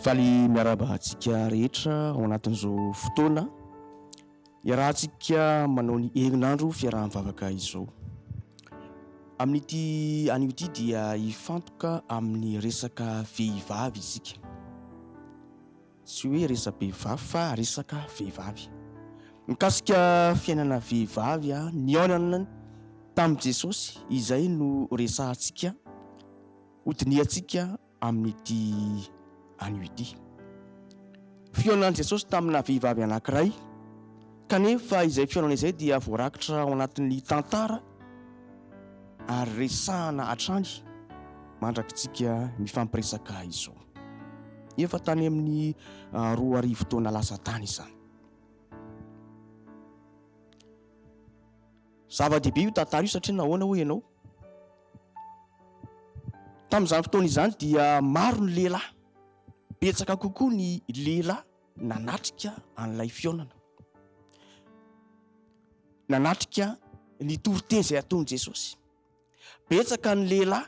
Faly miarahaba antsika rehetra ao anatin'izao fotoana iarahantsika manao ny herinandro fiaraha-mivavaka izao. Amin'ity anio ity dia hifantoka amin'ny resaka vehivavy isika. Tsy hoe resa-behivavy fa resaka vehivavy. Mikasika fiainana vehivavy nihaonana tamin'i Jesosy izay no resahantsika, hodinihantsika amin'ity anio ity. Fihaonan'i Jesosy tamina vehivavy anankiray, kanefa izay fihaonana izay dia voarakitra ao anatin'ny tantara ary resahana hatrany mandrakitsika mifampiresaka izao. Efa tany amin'ny 2000 taona lasa tany izany. Zava-dehibe io tantara io satria nahoana hoy ianao? Tamin'izany fotoana izany dia maro ny lehilahy, betsaka kokoa ny lehilahy nanatrika an'ilay fihaonana. Nanatrika ny toriteny izay ataon'i Jesosy. Betsaka ny lehilahy,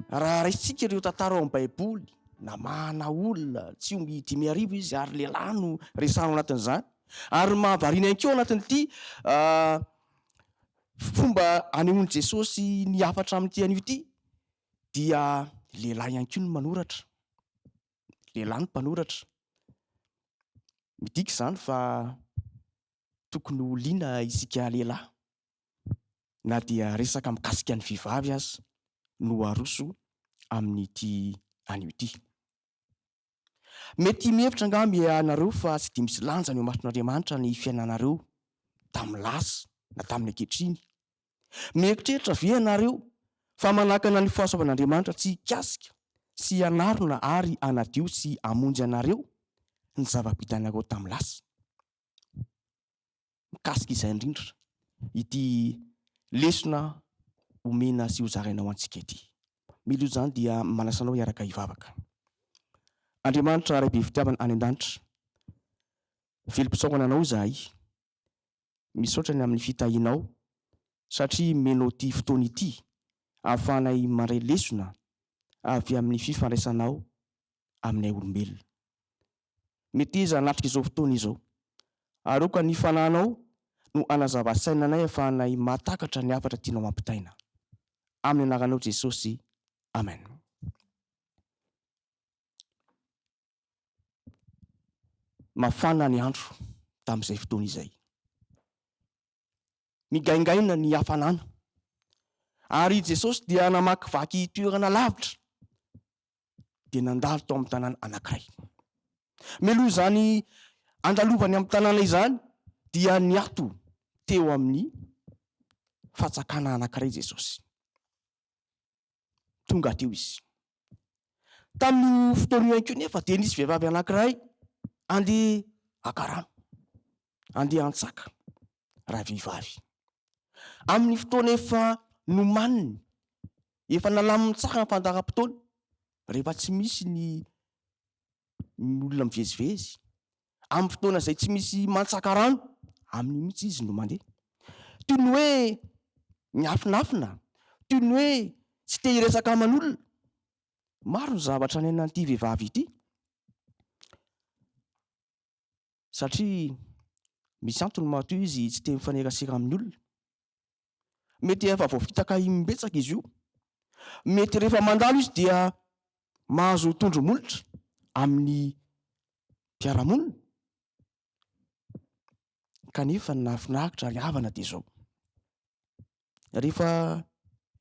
raha raisintsika ireo tantara ao amin'ny Baiboly, namahana olona, tsy omby 5000 izy ary lehilahy no resahana ao anatin'izany. Ary ny mahavariana ihany koa ao anatin'ity fomba anehoan'i Jesosy ny hafatra amin'ity anio ity dia lehilahy ihany koa no manoratra. Lehilahy no mpanoratra. Midika izany fa tokony ho liana isika lehilahy na dia resaka mikasika ny vehivavy aza no aroso amin'ity anio ity. Mety mihevitra angamba ianareo fa tsy dia misy lanjany eo imason'Andriamanitra ny fiainanareo tamin'ny lasa na tamin'ny ankehitriny. Mieritreritra ve ianareo fa manakana ny fahasoavan'Andriamanitra tsy hikasika sy hanarona ary hanadio sy hamonjy anareo ny zava-bitanareo tamin'ny lasa? Mikasika izay indrindra ity lesona omena sy hozaraina ho antsika ity. Mialoha izany dia manasa anao hiaraka hivavaka. Andriamanitra Ray be fitiavana any an-danitra, velom-pisaorana Anao izahay. Misaotra ny amin'ny fitahianao satria omenao ity fotoana ity ahafahanay mandray lesona avy amin'ny fifandraisanao aminay olombelona. Meteza hanatrika izao fotoana izao. Ary aoka ny Fanahinao no hanazava saina anay ahafahanay mahatakatra ny hafatra tianao hampitaina. Amin'ny anaranao Jesosy. Amen. Mafana ny andro tamin'izay fotoana izay. Migaingaina ny hafanana. Ary i Jesosy dia namakivaky toerana lavitra dia nandalo tao amin'ny tanàna anankiray. Mialoha izany andalovany amin'ny tanàna izany dia niato teo amin'ny fatsakana anankiray Jesosy. Tonga teo izy. Tamin'io fotoana io ihany koa nefa dia nisy vehivavy anankiray andeha haka rano, andeha hantsaka ravehivavy. Amin'ny fotoana efa nomaniny Efa nalaminy tsara ny fandaharam-potoana rehefa tsy misy ny ny olona mivezivezy. Amin'ny fotoana izay tsy misy mantsaka rano, amin'io mihitsy izy no mandeha. Toy ny hoe miafinafina, toy ny hoe tsy te hiresaka aman'olona. Maro ny zavatra niainan'ity vehivavy ity. Satria misy antony matoa izy tsy te mifanerasera amin'ny olona. Mety efa voafitaka imbetsaka izy io. Mety rehefa mandalo izy dia mahazo tondro-molotra amin'ny mpiara-monina. Kanefa ny nahafinaritra ry havana dia izao. Rehefa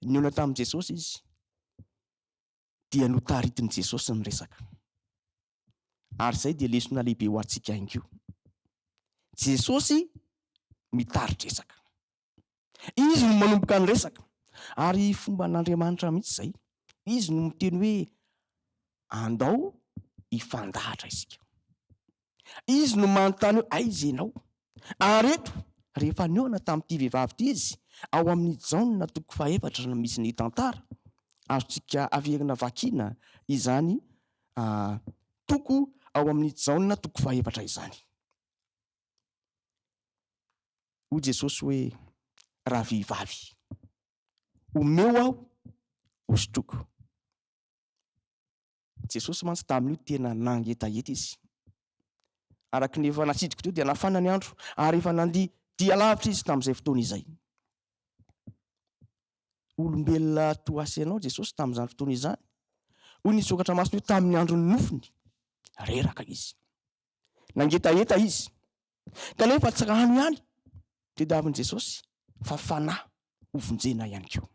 nihaona tamin'i Jesosy izy dia notaritin'i Jesosy ny resaka. Ary izay dia lesona lehibe ho antsika ihany koa. Jesosy mitari-dresaka. Izy no manomboka ny resaka. Ary fomban'Andriamanitra mihitsy izay. Izy no miteny hoe andao hifandahatra isika. Izy no manontany hoe aiza ianao? Ary eto, rehefa nihaona tamin'ity vehivavy ity izy, ao amin'ny Jaona toko fahefatra no misy ny tantara, azontsika averina vakiana izany toko ao amin'ny Jaona toko fahefatra izany. Hoy Jesosy hoe, Ravehivavy, omeo aho hosotroiko. Jesosy mantsy tamin'io tena nangetaheta izy. Araka ny efa natsidiko teo dia nafana ny andro ary efa nandia dia lavitra izy tamin'izay fotoana izay. Olombelona toa ahy sy ianao Jesosy tamin'izany fotoana izany. Hoy ny soratra masina hoe tamin'ny andron'ny nofony, reraka izy. Nangetaheta izy. Kanefa tsy rano ihany tediavin'i Jesosy fa fanahy hovonjena ihany koa.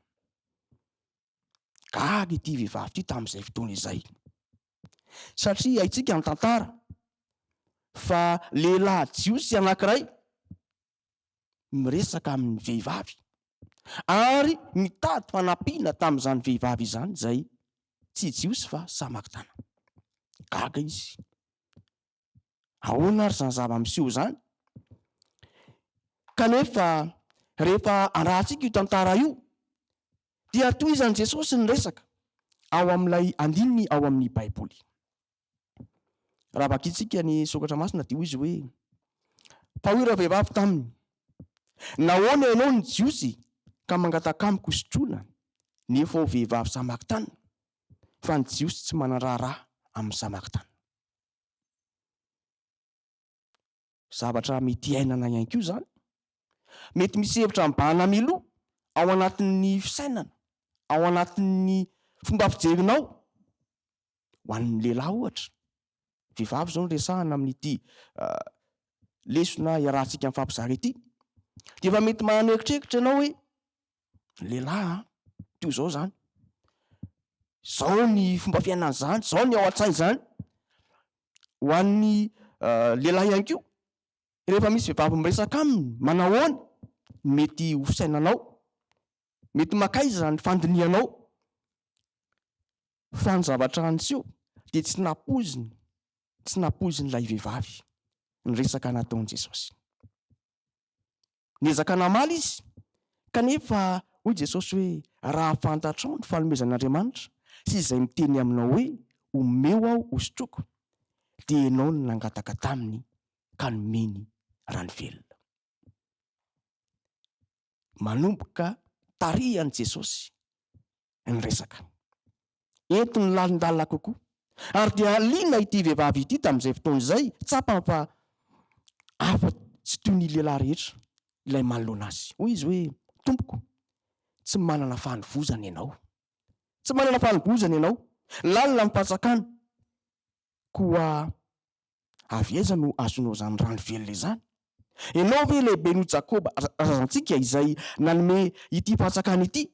Gaga ity vehivavy ity tamin'izay fotoana izay. Satria haintsika ny tantara fa lehilahy jiosy anankiray miresaka amin'ny vehivavy ary mitady fanampiana tamin'izany vehivavy izany izay tsy jiosy fa samaritana. Gaga izy. Ahoana ary izany zava-miseho izany? Kanefa rehefa arahantsika io tantara io dia tohizan'i Jesosy ny resaka ao amin'ilay andininy ao amin'ny Baiboly. Raha vakintsika ny Soratra Masina dia hoy izy hoe, Fa hoy ravehivavy taminy, Nahoana ianao no Jiosy ka mangataka amiko hosotroina, nefa aho vehivavy Samaritana? Fa ny Jiosy tsy manan-draharaha amin'ny Samaritana. Zavatra mety iainana ihany koa izany. Mety misy hevitra mibahana mialoha ao anatin'ny fisainana, ao anatin'ny fomba fijerinao. Ho an'ny lehilahy ohatra, vehivavy izao no resahana amin'ity lesona iarahantsika mifampizara ity, dia efa mety manana eritreritra ianao hoe ny lehilahy an, toy izao izany, izao ny fomba fiainany izany, izao ny ao an-tsainy izany. Ho an'ny lehilahy ihany koa, rehefa misy vehivavy miresaka aminy, manahoana no mety ho fisainanao? Mety mankaiza ny fandinihanao? Fa ny zavatra niseho dia tsy nampoiziny, tsy nampoizin'ilay vehivavy ny resaka nataon'i Jesosy. Niezaka namaly izy, kanefa hoy Jesosy hoe, Raha fantatrao ny fanomezan'Andriamanitra sy izay miteny aminao hoe, Omeo aho hosotroiko, dia ianao no nangataka taminy ka nomeny rano velona. Manomboka tarihan'i Jesosy ny resaka. Entiny lalindalina kokoa. Ary dia liana ity vehivavy ity tamin'izay fotoana izay, tsapany fa hafa tsy toy ny lehilahy rehetra ilay manoloana azy. Hoy izy hoe, Tompoko, tsy manana fanovozana ianao. Tsy manana fanovozana ianao. Lalina ny fantsakana. Koa avy aiza no azonao izany rano velona izany? Ianao ve lehibe noho Jakoba razantsika izay nanome ity fantsakana ity?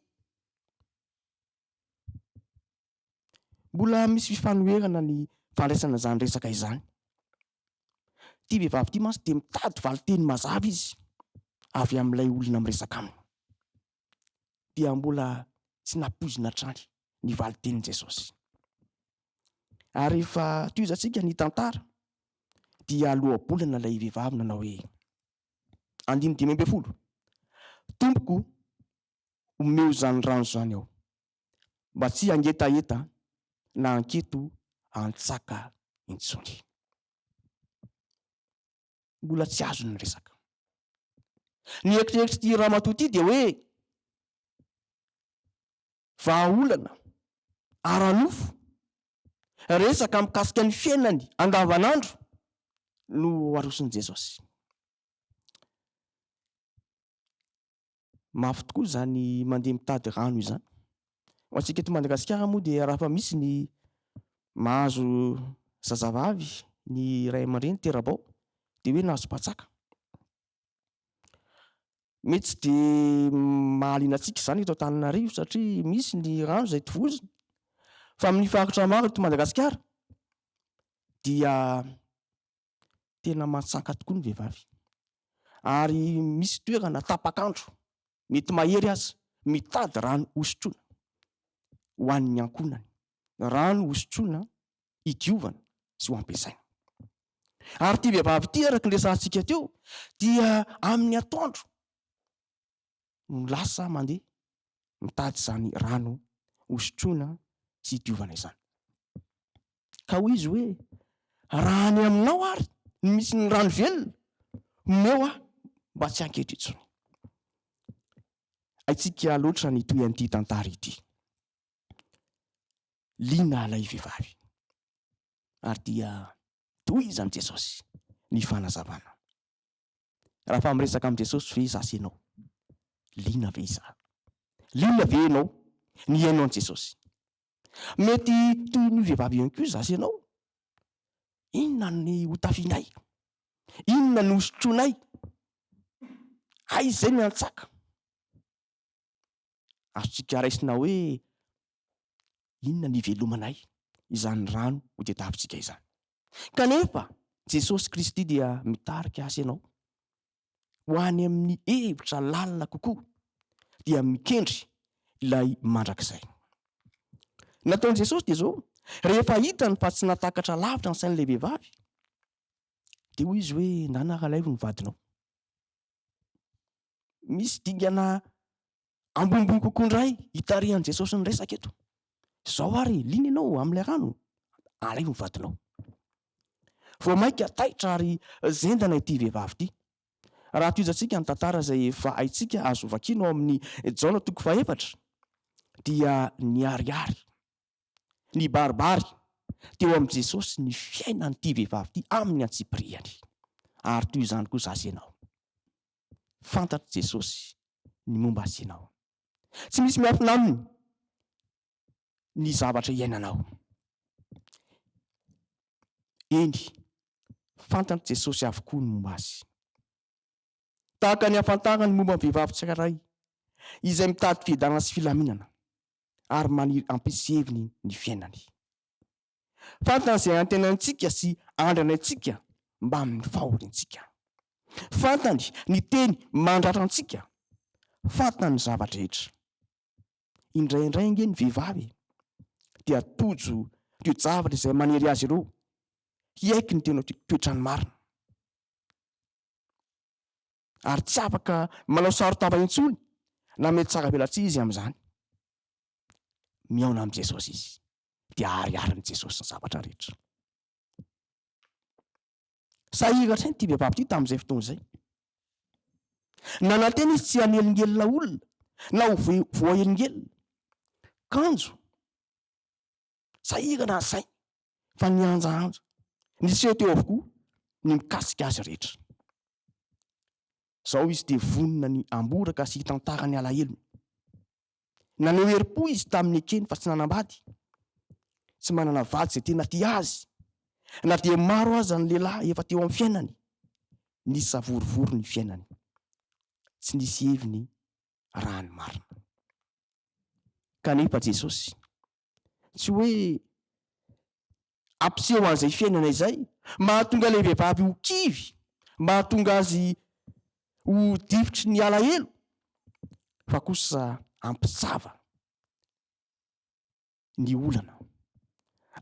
Mbola misy fifanoherana ny fandraisana izany resaka izany. Ity vehivavy ity mantsy dia mitady valinteny mazava izy avy amin'ilay olona miresaka aminy. Dia mbola tsy nampoizina hatrany ny valintenin'i Jesosy. Ary rehefa tohizantsika ny tantara dia loabolana ilay vehivavy nanao hoe, andininy 15, Tompoko, omeo izany rano izany aho, mba tsy hangetaheta na hanketo hantsaka intsony. Mbola tsy azony ny resaka. Ny eritreritr'ity ramatoa ity dia hoe vahaolana ara-nofo, resaka mikasika ny fiainany andavanandro no aroson'i Jesosy. Mafy tokoa izany mandeha mitady rano izany. Ho antsika eto Madagasikara moa dia raha fa misy ny mahazo zazavavy ny ray aman-dreny tera-bao dia hoe nahazo mpatsaka. Mety tsy dia mahaliana antsika izany eto Antananarivo satria misy ny rano izay tovozina fa amin'ny faritra maro eto Madagasikara dia tena mantsaka tokoa ny vehivavy ary misy toerana tapak'andro, mety mahery aza, mitady rano hosotroina ho an'ny ankohonany, rano hosotroina hidiovana sy ho ampiasaina. Ary ity vehivavy ity araka ny resahantsika teo dia amin'ny atoandro no lasa mandeha mitady izany rano hosotroina sy hidiovana izany. Ka hoy izy hoe, Raha any aminao ary no misy ny rano velona, omeo aho mba tsy hanketo intsony. Haintsika loatra ny toy an'ity tantara ity. Liana ilay vehivavy. Ary dia tohizan'i Jesosy ny fanazavana. Raha fa miresaka amin'i Jesosy ve izaho sy ianao? Liana ve izaho? Liana ve ianao ny hihaino an'i Jesosy? Mety toy ny vehivavy ihany koa izaho sy ianao. Inona ny hotafianay? Inona no hosotroinay? Aiza izay ny antsaka? Azontsika raisina hoe inona ny hivelomanay izany rano hotediavintsika izany. Kanefa Jesosy Kristy dia mitarika ahy sy ianao ho any amin'ny hevitra lalina kokoa, dia mikendry ilay mandrakizay. Ny nataon'i Jesosy dia izao, rehefa hitany fa tsy nahatakatra lavitra ny sain'ilay vehivavy, dia hoy izy hoe, Ndana ralaivo ny vadinao. Misy dingana ambonimbony kokoa indray hitarihan'i Jesosy ny resaka eto. Izao ary, liana ianao amin'ilay rano, alaivo ny vadinao. Vao mainka taitra ary zendana ity vehivavy ity. Raha tohizantsika ny tantara izay efa haintsika azo vakiana ao amin'ny Jaona toko fahefatra, dia niharihary, nibaribary teo amin'i Jesosy ny fiainan'ity vehivavy ity amin'ny antsipiriany. Ary toy izany koa izaho sy ianao. Fantatr'i Jesosy ny momba azy sy ianao. Tsy misy miafina aminy ny zavatra iainanao. Eny, fantatr'i Jesosy avokoa ny momba azy. Tahaka ny ahafantarany ny momba ny vehivavy tsirairay izay mitady fiadanana sy filaminana ary maniry hampisy heviny ny fiainany. Fantany izay antenaintsika sy andranaintsika mbamin'ny fahoriantsika. Fantany ny teny mandratra antsika. Fantany ny zava-drehetra. Indraindray ange ny vehivavy dia tojo toe-javatra izay manery azy ireo hiaiky ny tena toetrany marina. Ary tsy afaka manao saron-tava intsony na mety tsara velatsihy izy amin'izany. Mihaona amin'i Jesosy izy, dia ahariharin'i Jesosy ny zavatra rehetra. Sahiratra ity vehivavy ity tamin'izay fotoana izay. Nanantena izy tsy hanelingelina olona na ho voahelingelina. Kanjo, sahirana ny sainy fa nihanjahanja. Niseho teo avokoa ny mikasika azy rehetra. Izao izy dia vonona ny hamboraka sy hitantara ny alahelony. Naneho herim-po izy tamin'ny nekeny fa tsy nanambady. Tsy manana vady izay tena tia azy. Na dia maro aza ny lehilahy efa teo amin'ny fiainany, nisavorovoro ny fiainany. Tsy nisy heviny raha ny marina. Kanefa Jesosy tsy hoe hampiseho an'izay fiainana izay, mahatonga ilay vehivavy ho kivy, mahatonga azy ho difotry ny alahelo, fa kosa hampisava ny olana,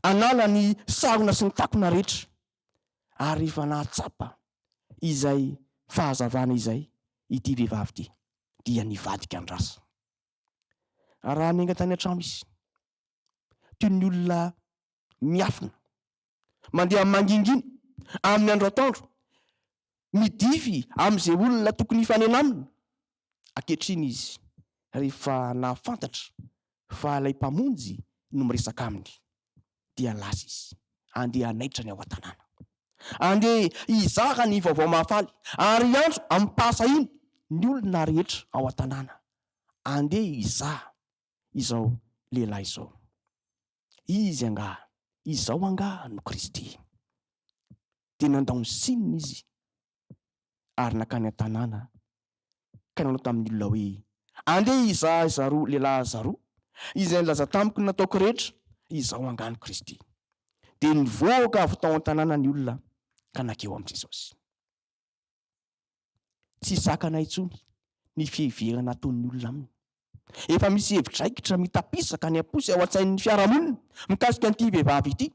hanala ny sarona sy ny takona rehetra, ary rehefa nahatsapa izay fahazavana izay ity vehivavy ity, dia nivadika ny rasa. Raha niainga tany an-trano izy, toy ny olona miafina, mandeha mangingina amin'ny andro atoandro, midify amin'izay olona tokony hifanena aminy. Ankehitriny izy, rehefa nahafantatra fa ilay Mpamonjy no miresaka aminy, dia lasa izy handeha hanaitra ny ao an-tanàna. Andeha hizara ny vaovao mahafaly ary hiantso amim-pahasahiana ny olona rehetra ao an-tanàna. Andeha hizaha izao lehilahy izao. Izy angaha, izao angaha no Kristy? Dia nandao ny sininy izy ary nankany an-tanàna ka nanao tamin'ny olona hoe, Andeha hizaha izaroa lehilahy zaroa, izay nilaza tamiko ny nataoko rehetra, izao angaha no Kristy? Dia nivoaka avy tao an-tanàna ny olona ka nankeo amin'i Jesosy. Tsy zakana intsony ny fiheverana ataon'ny olona aminy. Efa misy hevi-draikitra mitapisaka any am-po sy ao an-tsain'ny fiarahamonina mikasika an'ity vehivavy ity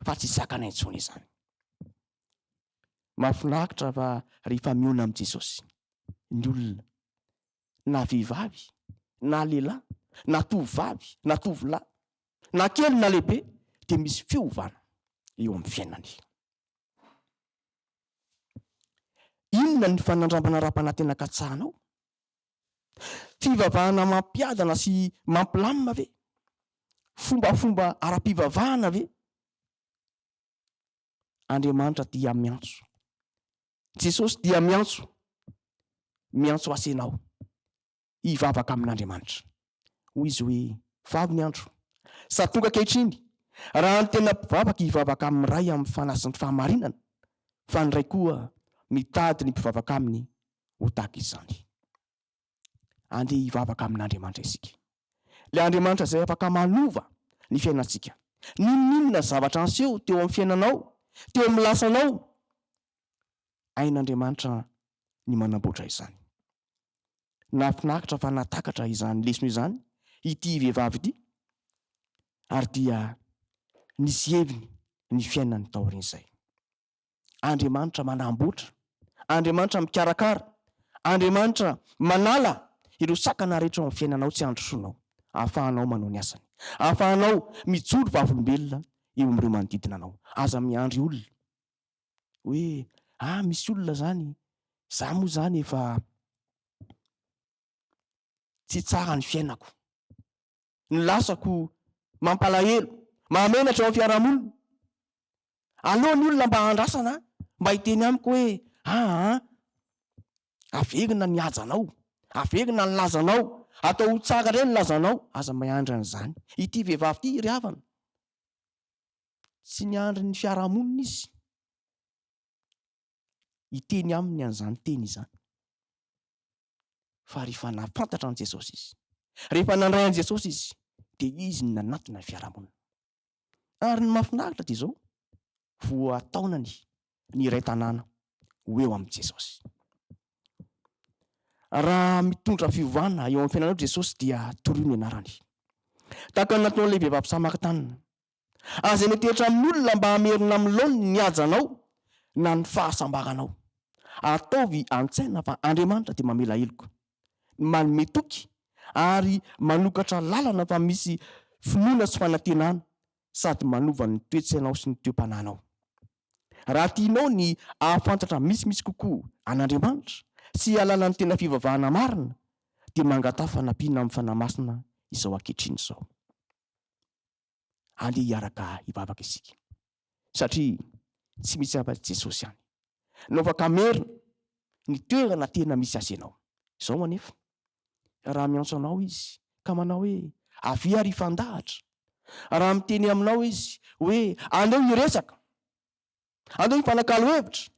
fa tsy zakana intsony izany. Mahafinaritra fa rehefa mihaona amin'i Jesosy ny olona, na vehivavy, na lehilahy, na tovovavy, na tovolahy, na kely na lehibe, dia misy fiovana eo amin'ny fiainany. Inona ny fanandramana ara-panahy tena katsahanao? Fivavahana mampiadana sy mampilamina ve? Fombafomba ara-pivavahana ve? Andriamanitra dia miantso. Jesosy dia miantso. Miantso ahy sy ianao hivavaka amin'Andriamanitra. Hoy Izy hoe, Fa avy ny andro, sady tonga ankehitriny, raha ny tena mpivavaka hivavaka amin'ny Ray amin'ny fanahy sy ny fahamarinana, fa ny Ray koa mitady ny mpivavaka aminy ho tahaka izany. Andeha hivavaka amin'Andriamanitra isika. Ilay Andriamanitra izay afaka manova ny fiainantsika. N'inon'inona zavatra niseho teo amin'ny fiainanao, teo amin'ny lasanao, hain'Andriamanitra ny manamboatra izany. Nahafinaritra fa nahatakatra izany lesona izany ity vehivavy ity ary dia nisy heviny ny fiainany taorian'izay. Andriamanitra manamboatra, Andriamanitra mikarakara, Andriamanitra manala ireo sakana rehetra ao amin'ny fiainanao tsy handrosoanao, ahafahanao manao ny asany, ahafahanao mijoro vavolombelona eo amin'ireo manodidina anao. Aza miandry olona hoe ah misy olona zany, za moa zany efa tsy tsara ny fiainako, ny lasako mampalahelo, mahamenatra eo amin'ny fiarahamonina. Aleo ny olona mba andrasana mba hiteny amiko hoe aa averina ny hajanao, averina ny lazanao, atao ho tsara indray ny lazanao. Aza miandry an'izany. Ity vehivavy ity ry havana, tsy niandry ny fiarahamonina izy hiteny aminy an'izany teny izany. Fa rehefa nahafantatra an'i Jesosy izy, rehefa nandray an'i Jesosy izy, dia izy no nanatona ny fiarahamonina. Ary ny mahafinaritra dia izao, voataonany ny iray tanàna ho eo amin'i Jesosy. Raha mitondra fiovana eo amin'ny fiainanao Jesosy dia torio ny anarany. Tahaka ny nataon'ilay vehivavy Samaritanina. Aza miantehitra amin'olona mba hamerina amin'ny laoniny ny hajanao na ny fahasambaranao. Ataovy an-tsaina fa Andriamanitra dia mamela heloka, manome toky ary manokatra lalana fa misy finoana sy fanantenana sady manova ny toe-tsainao sy ny toe-panahinao. Raha tianao ny hahafantatra misimisy kokoa an'Andriamanitra sy hahalala ny tena fivavahana marina dia mangataha fanampiana amin'ny Fanahy Masina izao ankehitriny izao. Andeha hiaraka hivavaka isika satria tsy misy afa-tsy Jesosy ihany no afaka hamerina ny toerana tena misy azy ianao. Izao anefa, raha miantso anao Izy ka manao hoe, Avia ary hifandahatra, raha miteny aminao Izy hoe, Aleo hiresaka, aleo hifanakalo hevitra,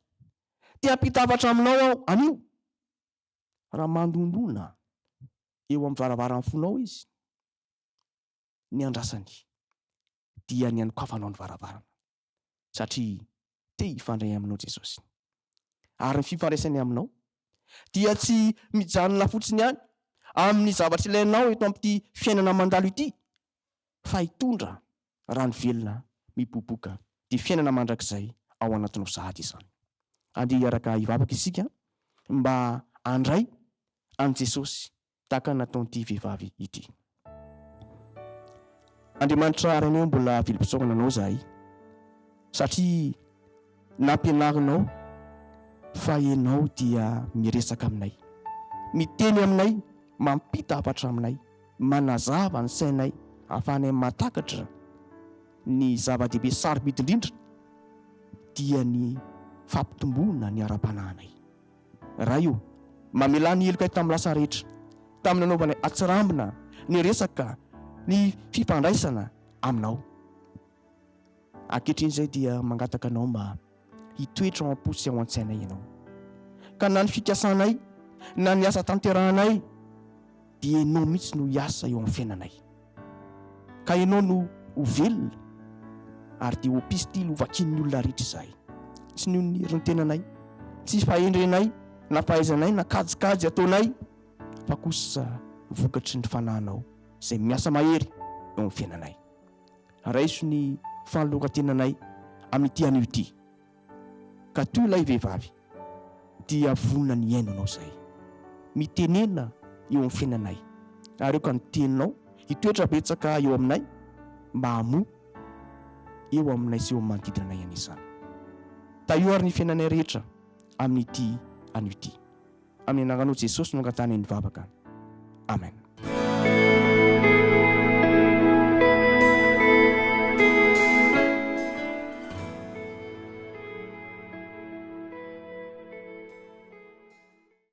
te hampita hafatra aminao aho anio, raha mandondona eo amin'ny varavaran'ny fonao Izy, ny andrasany dia ny hanokafanao ny varavarana satria te hifandray aminao Jesosy. Ary ny fifandraisany aminao dia tsy mijanona fotsiny ihany amin'ny zavatra ilainao eto amin'ity fiainana mandalo ity fa hitondra rano velona miboboka dia fiainana mandrakizay ao anatinao sahady izany. Andeha hiaraka hivavaka isika mba handray an'i Jesosy tahaka ny nataon'ity vehivavy ity. Andriamanitra Rainay mbola velom-pisaorana Anao izahay satria nampianarinao fa Ianao dia miresaka aminay, miteny aminay, mampita hafatra aminay, manazava ny sainay ahafahanay mahatakatra ny zava-dehibe sarobidy indrindra dia ny fampitomboana ny ara-panahinay. Ray o, mamelà ny helokay tamin'ny lasa rehetra, tamin'ny nanaovanay atsirambina ny resaka ny fifandraisana Aminao. Ankehitriny izay dia mangataka Anao mba hitoetra ao am-po sy ao an-tsainay Ianao. Ka na ny fikasanay na ny asa tanterahanay dia Ianao mihitsy no hiasa eo amin'ny fiainanay. Ka Ianao no ho velona ary dia ho epistily ho vakian'ny olona rehetra izahay. Tsy noho ny herin'ny tenanay, tsy fahendrenay na fahaizanay na kajikajy ataonay fa kosa vokatry ny Fanahinao izay miasa mahery eo amin'ny fiainanay. Raiso ny fanoloran-tenanay amin'ity anio ity. Ka toy ilay vehivavy dia vonona ny hihaino anao izahay. Mitenena eo amin'ny fiainanay ary aoka ny teninao hitoetra betsaka eo aminay mba hamoa eo aminay sy eo amin'ny manodidina anay anie izany. Tahio ary ny fiainanay rehetra amin'ity anio ity. Amin'ny anaranao Jesosy no angatahanay ny vavaka. Amen.